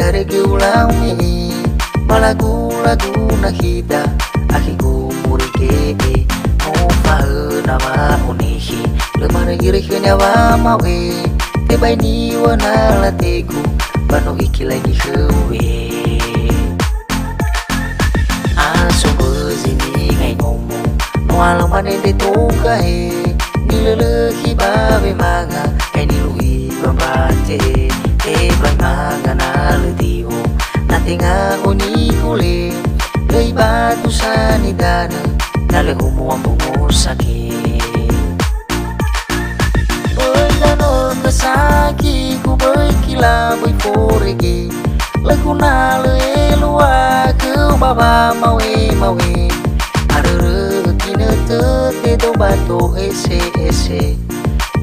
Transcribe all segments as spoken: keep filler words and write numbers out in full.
Tarege ulau me'e, ba lagu-lagu nakhida, akhigu muri ke'e, no fa'öna wa'onehe, lö manö girökhönia wama'o'e, tebai niŵa'ö na lategu, ba no ikilaigi khöu we. Asogözi ningai nomo, no alö manende toga he, nilölökhi ba wemanga, hai nilu'i ba mbate, tebai manga na lö di'o, na tenga oni gule, lö ibatu sanidanö, na lö omo ambongo sage. Böi danö khö saki, ku böi kila, böi forege. Lö guna lö elua khöu ba wamawe-mawe. Arörö ginötö tedo ba to ese-ese.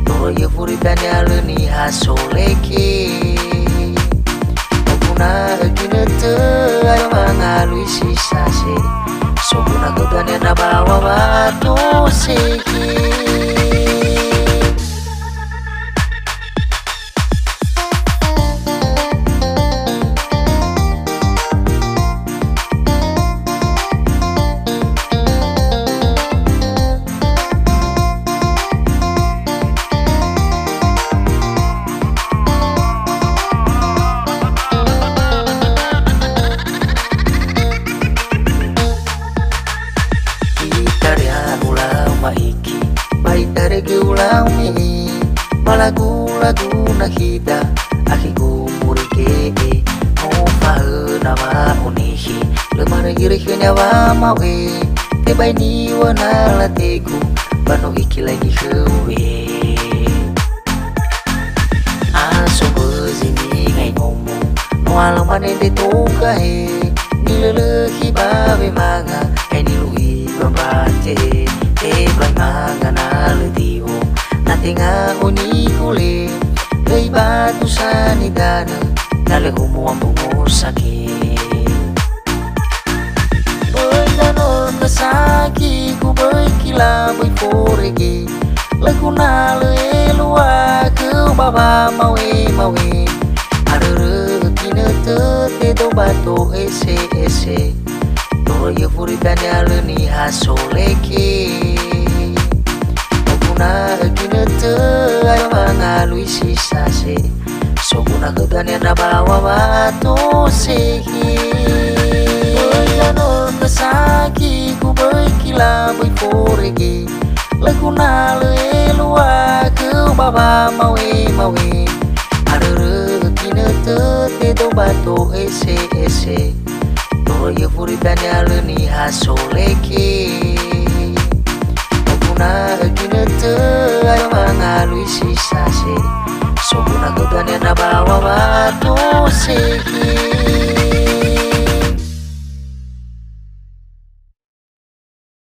Toröi yö furi dania lö niha soleke. Oguna ginötö ayo mangalui si sase. Soguna khö dania na bawa wato sehe. Itaria ulau ma'iki, ba itarege ulau me'e, ba lagu-lagu nakhida, akhigu muri ke'e, no fa'öna wa'onehe, lö manö girökhönia wama'o'e, tebai niŵa'ö na lategu, ba no ikilaigi khöu we. Asogözi ningai nomo, no alö manende toga he, nilölökhi ba wemanga, hai nilu'i ba mbate, tebai manga na lö di'o, na tenga oni gule, lö ibatu sanidanö, na lö omo ambongo sage. Böi danö khö saki, ku böi kila, böi forege. Lö guna lö elua khöu ba wamawe-mawe. Arörö ginötö tedo ba to ese-ese. Toröi yö furi dania lö niha soleke. Oguna ginötö ayo mangalui si sase. Soguna khö dania na bawa wato sehe. Böi danö khö saki, ku böi kila, böi forege. Lö guna lö elua khöu ba wamawe-mawe. Arörö ginötö tedo ba to ese-ese. Toröi yö furi dania lö niha soleke. Oguna ginötö ayo mangalui si sase. Soguna khö dania na bawa wato sehe.